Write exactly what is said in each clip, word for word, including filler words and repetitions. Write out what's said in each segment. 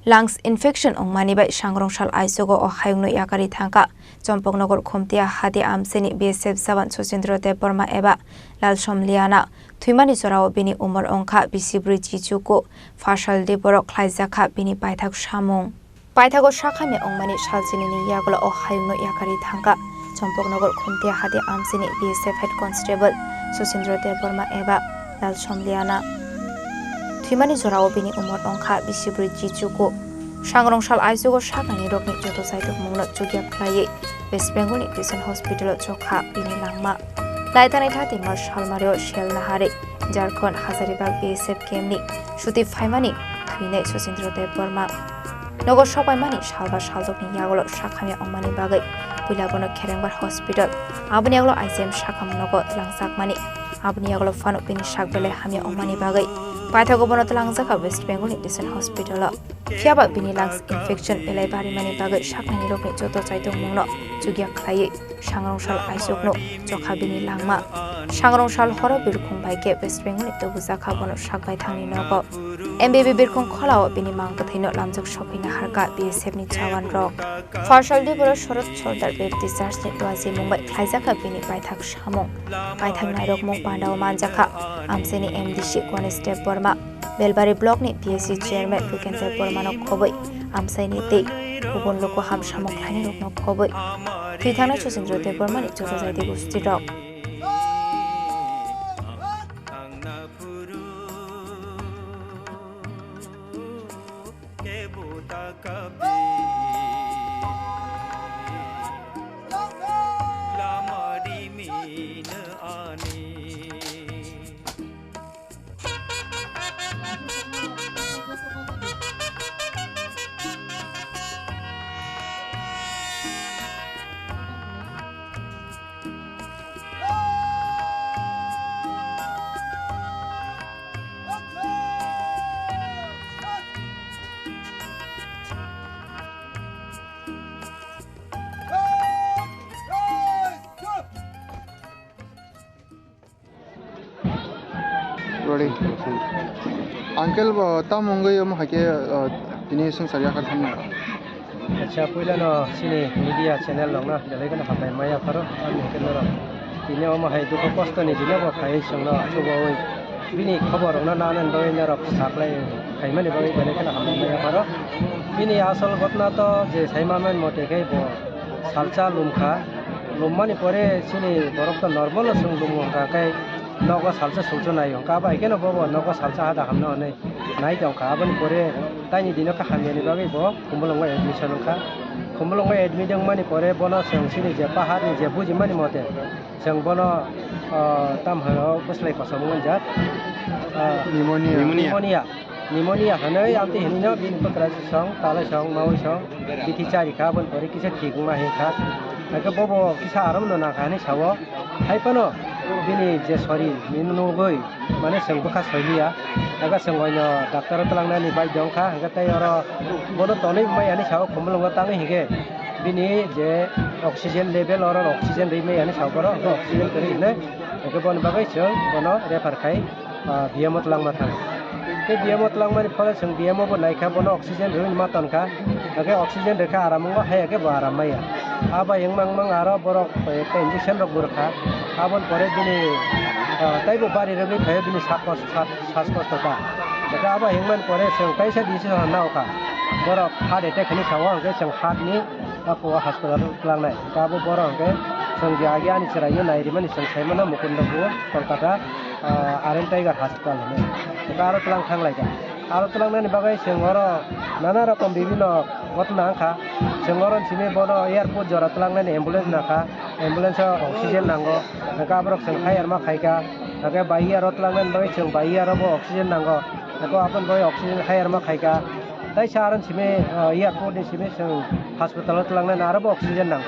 Lungs infection wngmani bai sangrong sal aichugo o hayungno yakarwi thangkha. Chompoknogor Khumtia hati amchaini B S F jawan Suchindra Debbarma eba Lalsom Liana thwimani jorao bini umor wngkha bisi brwi chichuku. Phasal de borok khlaijakha bini paithak samung. Paithago sakhamya wngmani salchinini yagulo o hayungno yakarwi thangkha. Chompoknogor Khumtia hati amchaini B S F head constable Suchindra Debbarma eba Lalsom Liana thwimani jorao bini umor wngkha bisi brwi chichuku. Sangrong sal aichugo saknani rokni joto chaitukmungno chukya khlaiwi West Bengal ni Mission Hospital o chokha bini langma. Naithani thati mar salmario sel nahari Jharkhand Hazaribagh B S F camp ni suti phaimani thwinai Suchindra Debbarma. Nogo sopaimani salba saldokni yagulo sakhamya wngmani bagwi puila bono Kherengbar Hospital, aboni yagulo I C M sakham nogo twlangjakmani. Aboni yagulo phano bini sak belai hamya wngmani bagwi paithago bono twlangjakha West Bengal ni Mission Hospital o. Phiyaba bini lungs infection belai barimani bagwi saknani rokni joto chaitokmungno chukya khlaiwi sangrong sal aichukno chokha bini langma. Sangrong sal horo birkhung bai khe West Bengal ni tubujakha bono sak baithangni nogo. M B B birkhung kholao bini mang bwthwino lamjak sokwi naharkha B S F ni jawan rok. Phasal de borok Shorod Sordar Baptist Church ni duaji mung bai khlaijakha bini paithak samung. Paithak nairok mung pandao manjakha amchaini M D C Ganesh Debbarma. Belbari block ni P S C chairman Rukendra Bormano khobwi amchaini tei kubun luku ham samung khlainai rokno khobwi thwi thangnai Suchindra Debbarma ni joto jaiti gusti rok. Ready. Uncle, bo tamo wngwi omo hai khe, uh, tini swngchar yakarwi thangnai? Acha, puilano chini media channel rokno belai kheno hambai maya pharo, ani hwnkhe norok tini omo hai dukhu kosto ni dino bo phaiwi chwngno chubaui bini khobor rokno nanani bagwi norok saklai phaimani bagwi belai kheno hambai maya pharo. Bini asol ghotna to je sai manmani mote khe bo salsa lumkha, lummani pore chini borok to normal no chwng lumo hwnkha khe nogo salsa sulsa nai hwnkha, abo hai kheno bobo nogo salsa hada hamno hwnwi nai tongkha. Aboni pore taini dino khe hamyani bagwi bo Khumulwngo admission wngkha. Khumulwngo admit wngmani pore bono chwng chini je paharni je bujimani mote chwng bono, ah, tam hwnwi bwslai kosom wngjak, ah, Pneumonia. Pneumonia. Pneumonia hwnwi amtwi hwnwino bini bwkrajwk song, talai song, maui song, bithi chari kha, aboni pore kisa thik wngma hinkha. Hakhe bobo kisa aram no nangkha hwnwi sao. Hai phano bini je sori, bini nugwi, mane, chwng bwkha soiliya. Ega chwng oino doctor o twlangnani bai dongkha, hwnkhe tei oro bono tonwi maya hinwi sao, Khumulwngo tangwi hinkhe bini je oxygen level, oro oxygen rwi maya hinwi sao, borok hwnkhe oxygen kwrwi hinwi, hwnkhe boni bagwi chwng bono refer khai, ah, B M o twlangma thang. Tei B M o twlangmani phole chwng B M o bo naikha, bono oxygen rwui ma tonkha. Hwnkhe oxygen rwkha aram wngo, hai hwnkhe bo aram maya. Abo wngmang mang aro borok koi ekta injection rok bo rwkha. Aboni pore bini, ah, teibo bari rwgwi phaio bini sak kos-, sak-, sas kosto ta. Hwnkhe abo wngmani pore chwng kaisa decision naokha. Borok heart attack hinwi sao, hwnkhe chwng heart ni Ako hospital o twlangnai. Hwnkhe abo borok hwnkhe chwng je agi ani chwraino nai rimani chwng saimano Mukundapur, Kolkata, ah, Aren Tiger Hospital hinwi. Hwnkhe aro twlang thang laikha. Aro twlangnani bagwi chwng oro nana rokom bibhinno ghotna wngkha. Chwng oro simi bono airport jora twlangnani ambulance nakha. Ambulance o oxygen nango. Hwnkhe aborok chwng hire ma khaikha. Hwnkhe bai aro twlangnani bagwi chwng bai aro bo oxygen nango. Hwnkhe aboni bagwi oxygen hire ma khaikha. Taisa aro simi, ah, airport ni simi chwng hospital o twlangnani aro bo oxygen nango.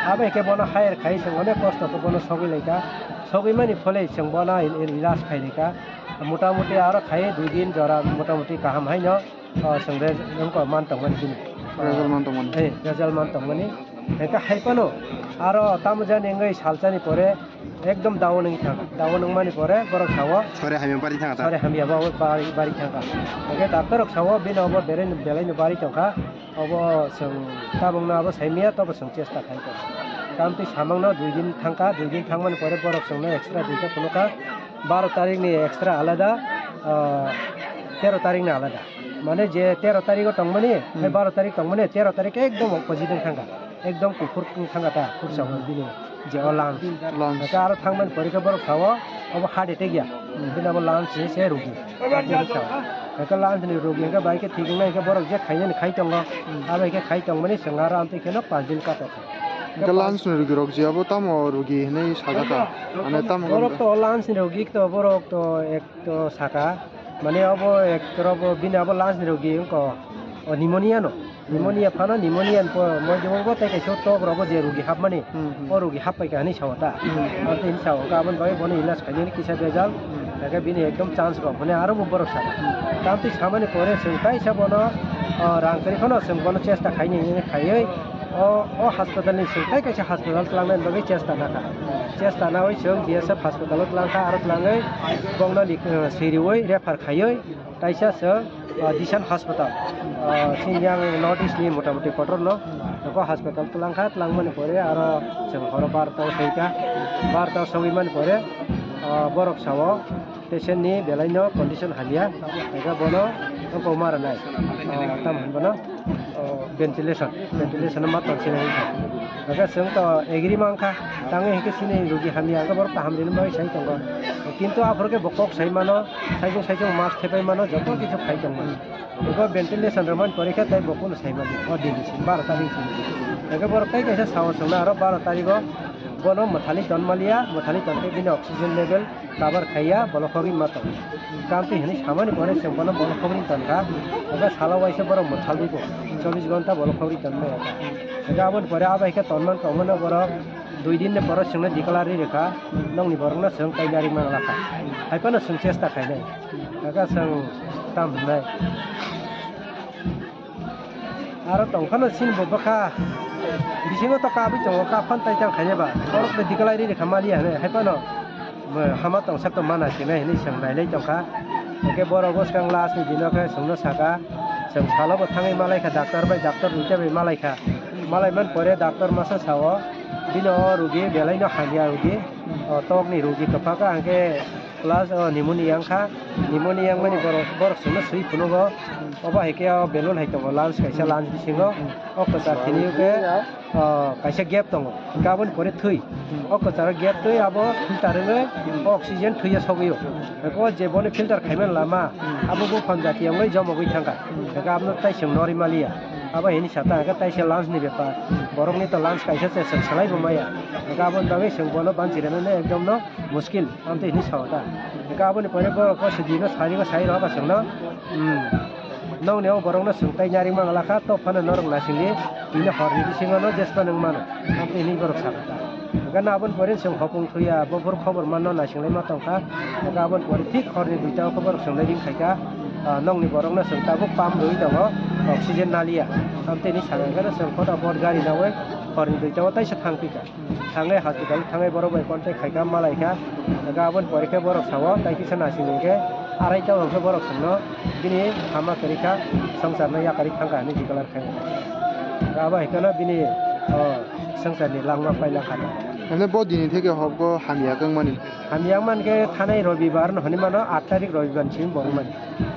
Abo hai khe bono hire khai chwng onek kosto khe bono sogwi laikha. Sogwi mani phole chwng bono il-, il-, ilaj khai laikha. Mota moti aro khai dui din jora mota moti kaham haino, ah, chwng re-, wngkha man tongmani bini. Result man tongmani. Eh, result man tongmani. Hwnkhe hai phano aro tamo jani wngwi salsani pore ekdom dawa nungwi thangkha. Dawa nungmani pore borok sao, Sore hamya bari thangkha ta? Sore hamya ba-, bari, bari thangkha. Hwnkhe doctor rok sao bini obo belai, belaino bari tongkha. Obo chwng tabukno abo saimaya, tobo chwng chesta khai tongkha. Tamtwi samangno dui din thangkha, dui din thangmani pore borok chwngno extra duita phunukha. Baro tarikni extra alada, ah, tero tarikni alada. Mane je tero tarigo tongmani, Hmm. hai baro tarik tongmani, tero tarik ekdom opposite wng thangkha. Ekdom kuphur wng thangkha ta, kursa Hmm. bini je o lungs. Lungs. Hwnkhe aro thangmani pore khe borok sao, obo heart attack ya. Hmm. Bini abo lungs ni se rugi. Heart attack sao. Hwnkhe lungs ni rugi hwnkhe bai khe thik wngnai hwnkhe borok je khainani khai tongo. Hmm. Abo hwnkhe khai tongmani chwng aro amtwi kheno panch din katok. Hwnkhe lungs ni rugi rok je abo tamo rugi hinwi sajak kha. Mane tamo borok to lungs ni rugi to borok to ek to saka, mane obo ektor obo bini abo lungs ni rogi wngkha, o pneumonia no, pneumonia phano pneumonia ni po-, moidu bo tei kaisa tok rogo je rogi hapmani, Hmm, hmm. o rogi happai kha hinwi sao ta. Hmm. Abo tei hinwi sao, hwnkhe aboni bagwi bono ilas khainani kisa bejal, Hmm. hwnkhe bini ekdom chance kok, hwnwi aro bo borok saka. Hmm. Tamtwi samani pore chwng kaisa bono, o, rang kwrwi phano chwng bono chesta khainani khaiwi, O, o hospital ni swngthai kaisa hospital twlangnani bagwi chesta nakha. Chesta nawi chwng B S F hospital o twlangkha, aro twlangwi bongno lik-, eh, siriwi refer khaiwi kaisa chwng, ah, Disan hospital. Ah, chini yang North East ni motamoti kotor no, nokho hospital twlangkha, twlangmani pore aro chwng horo barta o soika, barta o sogwi mani pore, ah, borok sao, Patient ni belai no condition hamya, hwnkhe bono wngkha ma rwnai. O, tamo hwn bono, o, ventilation, ventilation ma tong sinai wngkha. Hwnkhe chwng to agree mankha, tangwi hwnkhe chini rogi hamya, hwnkhe borok kaham rini bagwi sai tongo. Kintu aphuru khe bo kok sai mano, saichung saichung mask thepai mano, joto kichu khai tongmani. Eko ventilation rwmani pore khe tei bo kunu sai mani, o din ni simi, baro tarik simi. Eko borok tei kaisa sao chwngno aro baro tarigo bono mwthali tonmaliya, mwthali tonkhe bini oxygen level cover khaiya, bolok hogwi ma tongo. Tamtwi hinwi samani pore chwng bono bolok hogwi tonkha, eko salo waisa borok mwthalwi bo, chobbish ghonta bolok hogwi tonmaya. Eko aboni pore abo hai khe tonmani tongmano borok dui din ni pore chwngno declare rwkha, nokni borokno chwng kainari manglakha. Hai phano chwng chesta khainai. Kaka chwng tam hwnai. Aro tongphano chini bo bwkha bisingo to kabwi tongo, kap phan tai tang khainai ba. Borok bai declare rwkha maliya hwnwi, hai phano hama tongsak tong mana sinai hwnwi chwng nailai tongkha. Hwnkhe borok bwskang last ni dino khe chwngno saka, chwng salo bo thangwi malaikha, doctor bai, doctor duita bai malaikha. Malaiman pore doctor masa sao, bini o rugi belaino hamya rugi, o tokni rugi kwphaka, hwnkhe Plus, o, pneumonia wngkha, pneumonia wngmani borok, borok chwngno swi phunugo, obo hai khe o balloon hai tongo, lungs kaisa, lungs bisingo, o kwchar tini khe, o, kaisa gap tongo, hwnkhe aboni pore thwi, o kwcharo gap twi abo filter wngwi, o oxygen thwiyo sogwi o, hwnkhe o je boni filter khaimani lama, abo buphang jati wngwi jomogwi thangkha, hwnkhe abono tai chwng norwi maliya, abo hini sata hwnkhe taisa lungs ni bepar, borokni to lungs kaisa se chwng swlaibo maya, hwnkhe aboni bagwi chwng bono banchi rwnani ekdom no muskil. Amtwi hinwi sao ta. Hwnkhe aboni pore borok o sidi no sari o sai rok aswk no, hmm, nokni o borok no swng tai nari mangala kha, tok phano norok naisingdi, tini hor ni bisingo no jespa nung mano. Amtwi hinwi borok sakha ta. Hwnkhe no aboni pore chwng hopung thuya, bophor khobor manno naising lai ma tongkha. Hwnkhe aboni pore thik hor ni duita o khe borok swng lai ring khaikha. Ah, nokni borok no chwng tabuk pump rwui tongo, oxygen naliya. Amtwi hinwi sakha hwnkhe no chwng phota phot gari nawi hor ni duita o taisa thang phi kha. Thangwi hospital thangwi borok bai contact khaikha, malaikha. Hwnkhe aboni pore khe borok sao, tai kisa naising hwnkhe arai ta hwnkhe borok chwngno bini hama kwrwi kha, swngcharno yakarwi thangkha hinwi declare khaikha. Hwnkhe abo hai kheno bini, o, swngcharni langma pailangkha. Hwnkhe bo dini theke hok bo hamya wngmani? Hamya wngmani khe thanai Robibar no hinwi mano, aat tarik Robibar ni simi bo wngmani.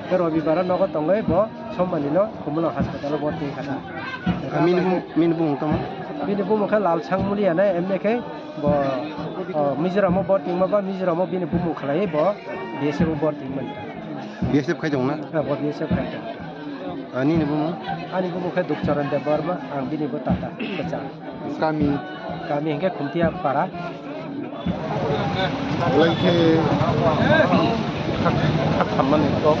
Khe Robibar o nogo tongwi bo Sombar ni no Khumulwng hospital o borti wngkha ta. Bini bum-, bini bumung tamo? Bini bumung khe Lalsang Muliya na, M A khe bo, o, Mizoram o borti wngma ba Mizoram o bini bumung khlaiwi bo B S F o borti wngmani ta. B S F khai tongo na? Ha, bo B S F khai tongo. Ah, nini bumung? Ani bumung khe Dukcharan Debbarma, ang bini bo tata kwchang. Kami? Kami hwnkhe Khumtiya Para. Belai khe khak, khak sammani kok.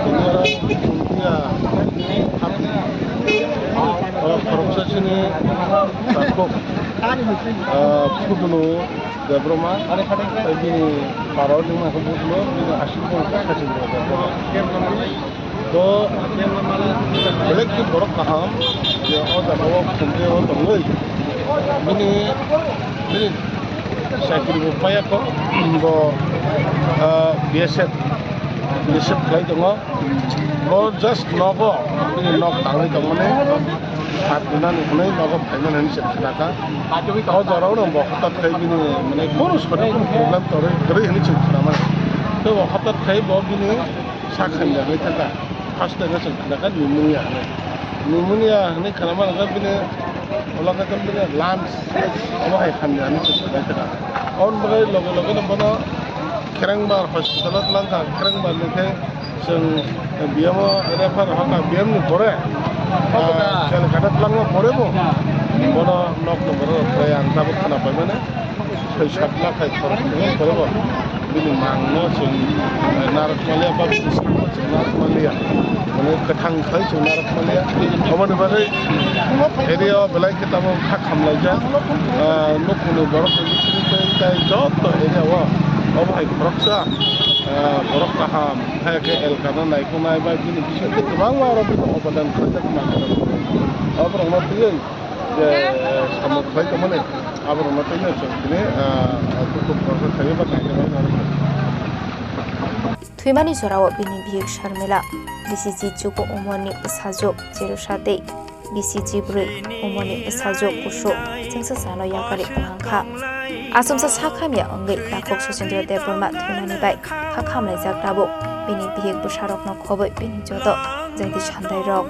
Tini oro Khumtiya haphang, o, khoroksa chini takhuk, o, Phudulu Debbarma, tei bini para o wngma khe Phudulu, bini aswk bo Khaching Debbarma. Bo belai khe borok kaham. O jaga o khumde o tongwi bini, bini chakri bo paya ko, bo, ah, B S F receive khlai tongo. Bo just nogo bini nok tangwi tongmani, sat dinani hwnwi nogo phaimani hinwi se khnakha. O jorao no bo hwtat khai bini, mane, kono sori kono problem torwi kwrwi hinwi se khnamani. Tei bo hwtat khai bo bini sak hamya hinwi thangkha. First time chwng khnakha pneumonia hinwi. Pneumonia hinwi khnamani khe bini ulo khe bini lungs obo hai hamya hinwi chwng khnai kha. Aboni bagwi loge loge no bono Kherengbar hospital o twlang kha. Kherengbar ni khe chwng B M o refer rw kha, B M ni pore, ah, Calcutta twlangma pore bo bono nok no bono rw kha, ang tabuk khna pai mani. Soi sat lakh hai khorok tongwi pore bo bini mang no chwng, eh, narwk maliya, ba bini sal no chwng narwk maliya, mane kwthang khai chwng narwk maliya. Aboni bagwi area o belai khe tamo kha khamlaijak, eh, nukhungni borok rok bising tei tai joto area o obo hai khoroksa, eh, borok kaham hai khe L K no naikhunai bai bini bising tei kwbangma oro bini obodan khlaijak manjak. Oborok no twiwi je samung khlai tongmani, aborokno tei no chwng tini, ah, kutung borok khaio ba naina bai norok. Thwimani jorao bini bihik Sharmila, B C G chugo Umorni bwsajwk Jerusha tei B C G bwrwi Umorni bwsajwk Kusu chwngsa sano yakarwi tongkha. Asomsa sak hamya wngwi takhuk Sachendra Debbarma thwimani bai kha khamlaijak tabuk bini bihik bwsarokno khobwi bini joto jaiti sandairok.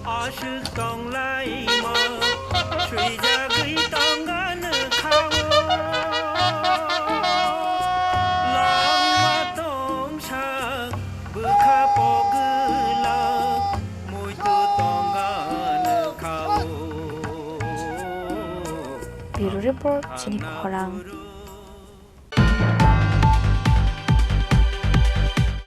Aswk tonglaima swijagwi tongani kha-o. Langma tongsa bwkha pogwlak muitu tongani kha-o. Bureau Report, chini khorang.